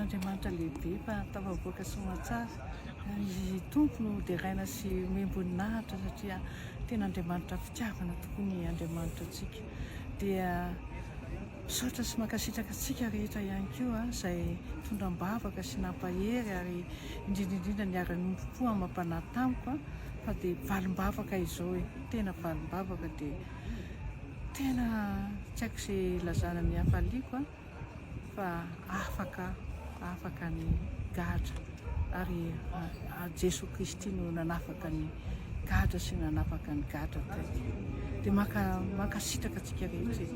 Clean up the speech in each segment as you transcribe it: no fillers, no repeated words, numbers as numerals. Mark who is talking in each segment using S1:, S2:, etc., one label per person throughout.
S1: an'Andriamanitra lehibe fa tafavoaka soamatsara. Ny Tompo no deraina sy omem-boninahitra satria tena Andriamanitra fitiavana tokoa ny Andriamanitra antsika. Dia misaotra sy mankasitraka antsika rehetra ihany koa izay nitondra am-bavaka sy nampahery ary indrindra indrindra niara-niombom-po amam-panahy tamiko fa dia valim-bavaka izao e, tena valim-bavaka dia tena tsy haiko izay ilazana ny hafaliako a. fa afaka afaka ny gadra ary Jesoa Kristy no nanafaka ny gadra sy nanafaka ny gadra taty dia maka mankasitraka antsika rehetra e.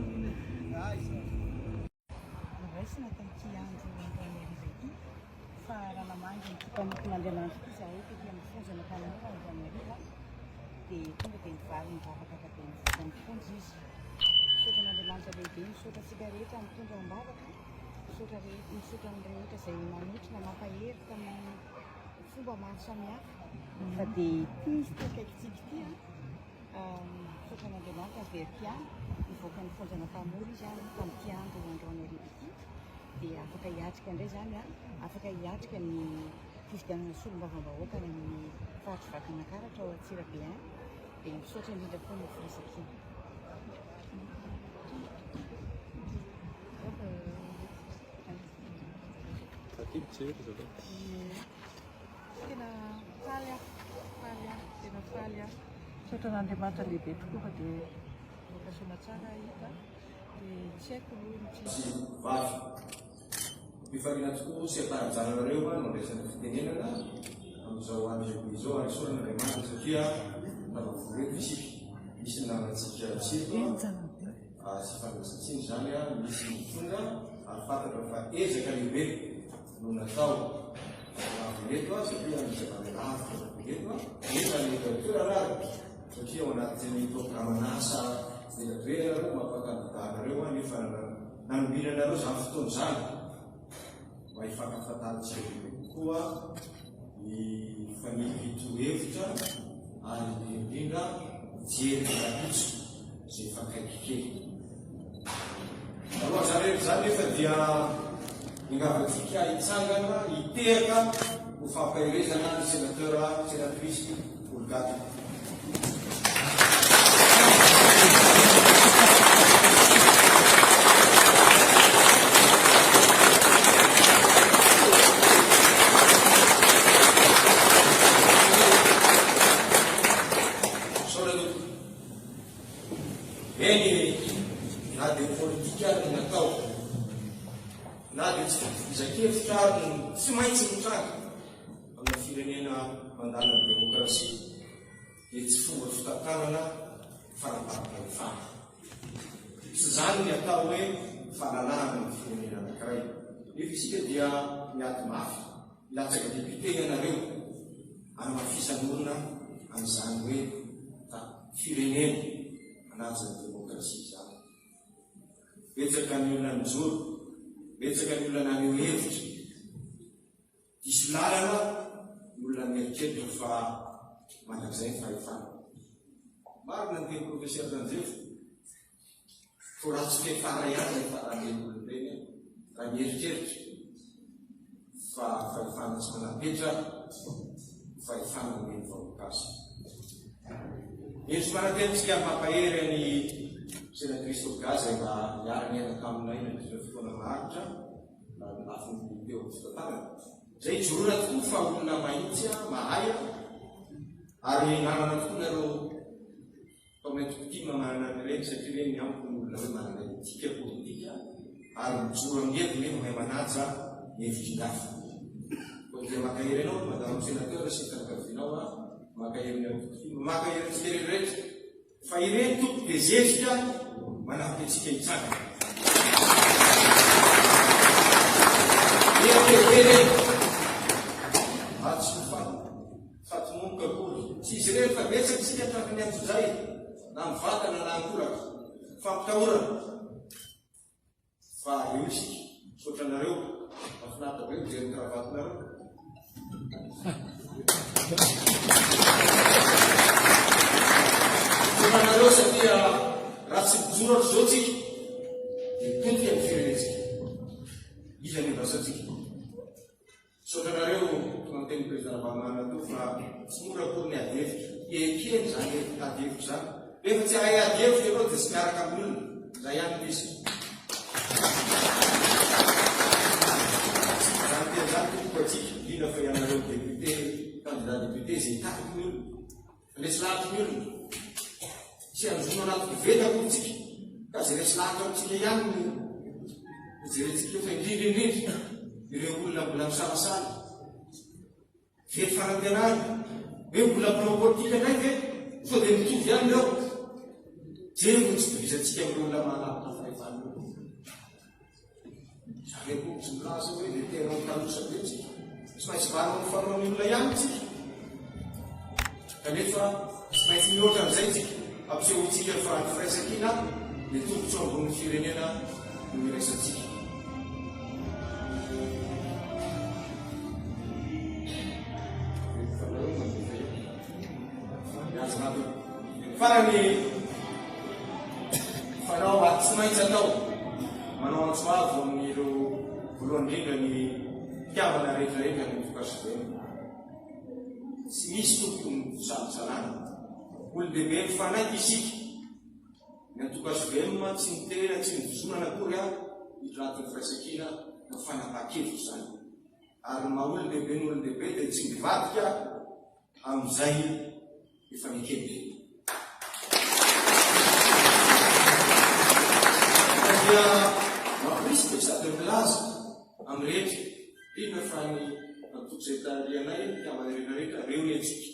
S2: Noraisina tamin'ity andro androany hariva ity fa raha namangy an'ity mpanompon'Andriamanitra ity izahay tety amin'ny fonjan'Antanimora androany hariva dia tonga dia nivaly nivavaka avy dia nivoaka ny fonja izy. Misaotra an'Andriamanitra lehibe, misaotra antsika rehetra mitondra am-bavaka, misaotra rehetra, misaotra ny rehetra izay nanotrona nampahery tamin'ny fomba maro samihafa. Fa dia ity izy ity akaikintsika ity an, misaotra an'Andriamanitra averiko ihany, nivoaka ny fonjan'Antanimora izy an tamin'ity andro androany hariva ity, dia afaka hiatrika indray izany an, afaka hiatrika ny fifidianana solombavambahoaka any amin'ny faritry Vakinankaratra ao Antsirabe any. Dia misaotra indrindra koa ny firaisankina.
S1: Tena faly aho, faly aho, tena faly aho. Misaotra an'Andriamanitra lehibe tokoa fa dia vocation tsara hita. Dia tsy haiko aloha ny tsy.
S3: Sy vavy. Fifaliana tokoa sy am-panajana anareo no andraisana fitenenana amin'izao andro lehibe izao ary isaorana Andriamanitra satria tafavory eto isika. Misy ny namantsika tsy eto sy fandraisan-tsiny izany, misy ny tonga ary fantatra fa ezaka lehibe no natao ho avy eto satria misy avy any lavitra avy eto, eny na ny eto an-toerana ary satria ao anatin'ny programan'asa elabe ianareo maha-mpakandida anareo nefa Nanohinanareo izany fotoana izany mba hifankafantarantsika bebe kokoa, hifanipy torohevitra ary indrindra indrindra hijery ny rahampitso izay efa akaiky kely. Alohan'izany rehetra izany nefa dia miangavy antsika hitsangana hitehaka ho fampaherezana ny Sénateur, Sénatrice Olga. Misaotra tompoko. Eny na dia politika ary no natao, na dia tsy fitovizan-kevitra ary no tsy maintsy mitranga, Amina firenena mandala ny demokrasia dia tsy fomba fitantanana fanaparam-pahefana. Tsy izany ny atao hoe falalahana ny firenena anankiray. Nefa isika dia miady mafy hilatsaka député ianareo hanamafisan'orina an'izany hoe firenena manaja ny demokrasia izany. Betsaka ny olona nijoro, betsaka ny olona naneho hevitra. Diso lalana ny olona mieritreritra fa mandrakizay ny fahefana. Marina ny tenin'i Professeur Ranjeva, toa ratsy fiafara ihany ilay faran'ireny olona ireny raha mieritreritra fa fahefana tsy manam-petra no fahefana omen'ny vahoaka azy. Ento manantena isika ary mampahery an'i Senatrice Olga izay mba niara-niaina taminay nandritra ny fotoana maharitra. na ny lafiny teo amin'ny fitantanana, izay ijoroana tokoa fa olona mahitsy, mahay ary nanana tokoa nareo tao amin'ny antoko tim manana an'ireny satria ireny ny amiko ny olona hoe manana etika politika ary mijoro amin'ny heviny nefa mahay manaja ny hevitry ny hafa. Koa dia mankahery anao madame sénateur sy ny fianakavianao aho, mankahery ny antoko tim, mankahery antsika rehetra. Fa ireny Tompo dia zezika manampy antsika hitsangana. Hery lehibe ireny ary tsy ho faty faty momoka akory. Tsy izy irery fa betsaka isika tratran'ny antsojay na mivantana na ankolaka. Fampitahorana. Fa eo isika. Misaotra anareo. Mahafinaritra be mijery ny cravatte-nareo. Misaotra anareo satria raha tsy mijoro hatr'izao tsika dia potika ny firenentsika. Iza no andrasantsika? Misaotra anareo tonga niteny Président Ravalomanana teo fa tsy mora akory ny ady hevitra. Ekeny izany ady hevitra izany. Rehefa tsy hahay ady hevitra ianao dia tsy miaraka amin'ny olona. Izay ihany no izy. Izany teny izany tompoko antsika, indrindra fa ianareo député, candidat député izay hitariky ny olona. Resy lahatry ny olona. Tsy hanjono anaty koveta akory tsika, ka izay resy lahatra amintsika ihany no hojerentsika eo, fa indrindra indrindra ireo olona mbola misalasala, very fanantenana, hoe mbola mpanao politika indray ve? Sao dia mitovy ihany ireo? Jereo ny tsy itovizantsika amin'ireo olona mahalala fahefana ireo. Zareo koa tsy milaza hoe le terrain kanosa be tsika. Tsy maintsy valo amin'ny fanaon'ny olona ihany tsika. Kanefa tsy maintsy mihoatra an'izay tsika. Ampisehoantsika fa ny firaisankina dia tombontsoa ambonin'ny firenena no iraisantsika. Farany fanao ary tsy maintsy atao, manao antso avo amin'ireo voalohany indrindra ny mpikambana rehetra rehetra any amin'ny FKSVM. Tsy misy tompoko ny fisalasalana. Olon-dehibe mifanaiky isika. Ny antoko HVM tsy nitena tsy nivozonana akory aho hiditra anatin'ny firaisankina na fanapahan-kevitra izany. Ary ny maha olon-dehibe ny olon-dehibe dia tsy mivadika amin'izay efa nekena. Ka dia mampirisika sady milaza amin'ny rehetra, indrindra fa ny antoko izay tarihanay, mpikambana rehetra rehetra, reo ny antsika.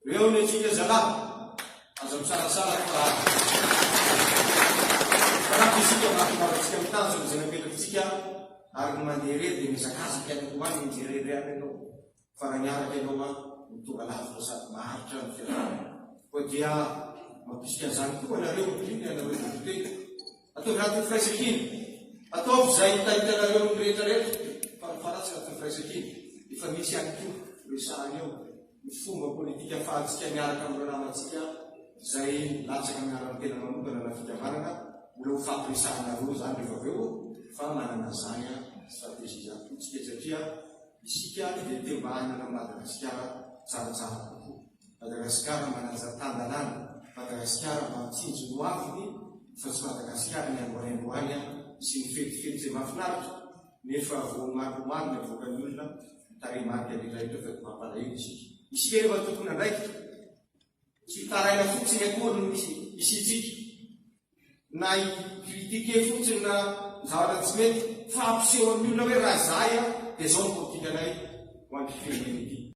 S3: Reo ny antsika zalahy, aza misalasala fa manampy isika mba hahatongavantsika amin'ny tanjona izay napetrakitsika ary ny mandeha irery dia mihazakazaka ihany koa any mijery irery any ianao. Fa raha miaraka ianao an, no tonga lavitra sady maharitra ny fiarahana. Koa dia mampisika an'izany koa anareo, indrindra ianareo député. Ataovy anatin'ny firaisankina. Ataovy izay hitahitanareo ny rehetra rehetra, fa ny faratsy anatin'ny firaisankina. Efa misy ihany koa resahana eo ny fomba politika afahantsika miaraka amin'ireo namantsika izay milatsaka amin'ny anaran'ny tena manokana na fikambanana. Mbola ho fampiresahanareo izany rehefa avy eo fa manana an'izany stratégie izany koa tsika satria Isika dia te mba hanana Madagasikara tsaratsara kokoa. Madagasikara manaja tan-dalàna, Madagasikara mba mitsinjo ny hoaviny fa tsy Madagasikara ny androany androany sy ny fetifety izay mahafinaritra nefa vao omaly omaly ny avoakan'ny olona ny tarehimarika rehetra rehetra fa dia mampalahelo isika. Isika efa tompon'andraikitra, tsy hitaraina fotsiny akory no isiantsika. na hi critiquer fotsiny na zavatra tsy mety fa hampiseho amin'ny olona hoe raha izahay dia izao ny politikanay ho an'ity firenena ity.